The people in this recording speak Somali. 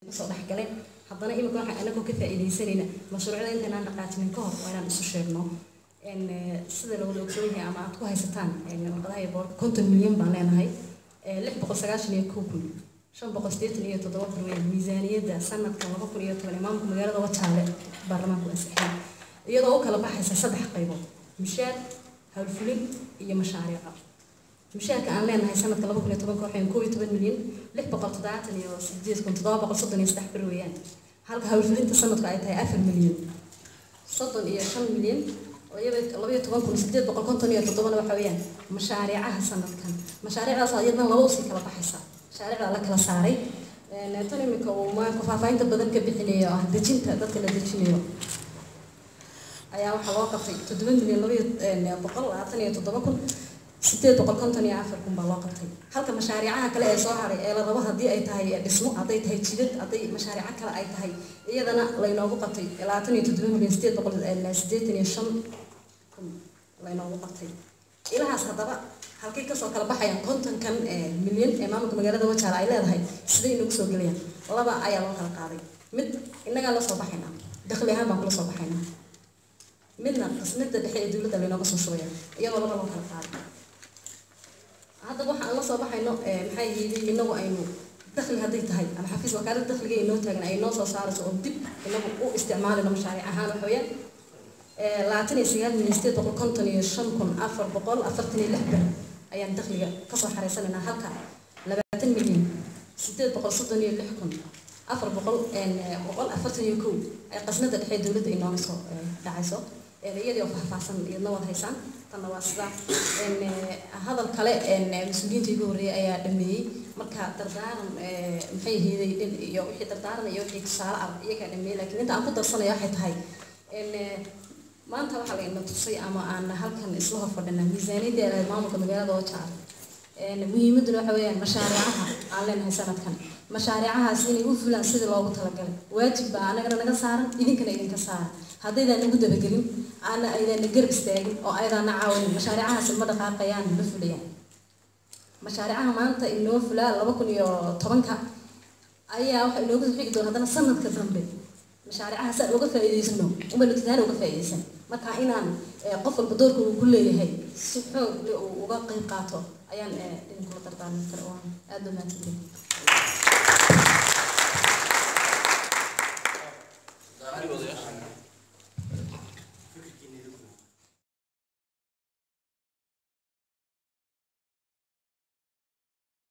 Soo dhexgaleen haddana imika waxaan anagoo ka faa'iidaysanayna mashruucyada intaynaan dhaqaajinin ka hor waa inaan isu sheegno sida la wada ogsoon yahay ama aad ku haysataan warqadaha iyo boorka. 50 milyan baan leenahay, 691,587 kun weeyaan miisaaniyadda sanadka 2010 ee maamulka magaalada Wajaale baarlamaanku ansixiyay, iyadoo u kala baxaysa saddex qaybood: mushaar, howlfulin iyo mashaariico. Mushaarka aan leenahay sanadka 2010-ka waxay 11,678,733 bir weeyaan, halka howlfulinta sanadku ay tahay 4 milyan 35 milyan 12,857-na waxa weeyaan mashaariicaha sanadkan. Mashaariicdaas iyadana laba usii kala baxaysa. Mashaariicda la kala saaray tan imika uu maanka faahfaahinta badan ka bixinayo, ah dejinta dadka la dejinayo, ayaa waxaa loo qabtay 7,227,854 baa loo qabtay, halka mashaariicaha kale ee soo haray ee la rabo, haddii ay tahay dhismo, hadday tahay jidad, hadday mashaariico kale ay tahay, iyadana laynoogu qabtay 27,885,000 laynoogu qabtay ilahaas. Haddaba halkay kasoo kala baxayaan 50-kan milyan ee maamulka magaalada Wajaale ay leedahay? Siday inagu soo gelayaan? Laba ayaa loo kala qaaday. Mid innagaa la soo baxaynaa, dakhli ahaan baan kula soo baxaynaa, midna qasnada dhexe ee dowladda laynooga soo shubaya, iyadoo laba loo kala qaaday. Haddaba waxaan la soo baxayno maxay yihiin? Inagu aynu dakhli hadday tahay ama xafiis wakaalada dakhliga inoo taagan ay noo soo saarayso oo dib inagu u isticmaalayno mashaariic ahaan, waxa weeyaan 29,855,446 bir ayaan dakhliga kasoo xareysanaynaa, halka 20,836,400 141 ay qasnada dhexe ee dowladda inooga soo dhacayso. Iyadii oo faahfaahsan iyadna waad haysaan. Tanna waa sida hadal kale mas-uuliyiinta igu horreeyay ayaa dhameeyey. Marka dardaaran maxay ahaydey iyo wixii dardaaran iyo wixii tusaale ah iyagaa dhameeyey, laakiin inta aan ku darsanaya waxay tahay maanta waxaa la ina tusay ama aan halkan isla hor fadhinaa miisaaniyadda ay lahayd maamulka magaalada Wajaale. Muhiimadduna waxa weeyaan mashaariicaha aan leenahay sanadkan, mashaariicahaas inay u fulaan sidii loogu talagalay waajib baa anagana naga saaran, idinkana idinka saaran. Haddaydaan nagu dabagelin, aana aydaana garab istaagin oo aydaana caawinin, mashaariicahaasi ma dhaqaaqayaan, ma fulayaan. Mashaariicaha maanta inoo fulaa 2010-ka ayaa waxa inoogu xigi doona haddana sanadka dambe. Mashaariicaha si aan uga faa'iidaysano umaynu tadaana uga faa'iidaysan. Marka inaan qof walba doorka uu ku leeyahay si xoog leh uu uga qayb qaato ayaan idinkula dardaarmi kara. Waan aada u mahadsantihin.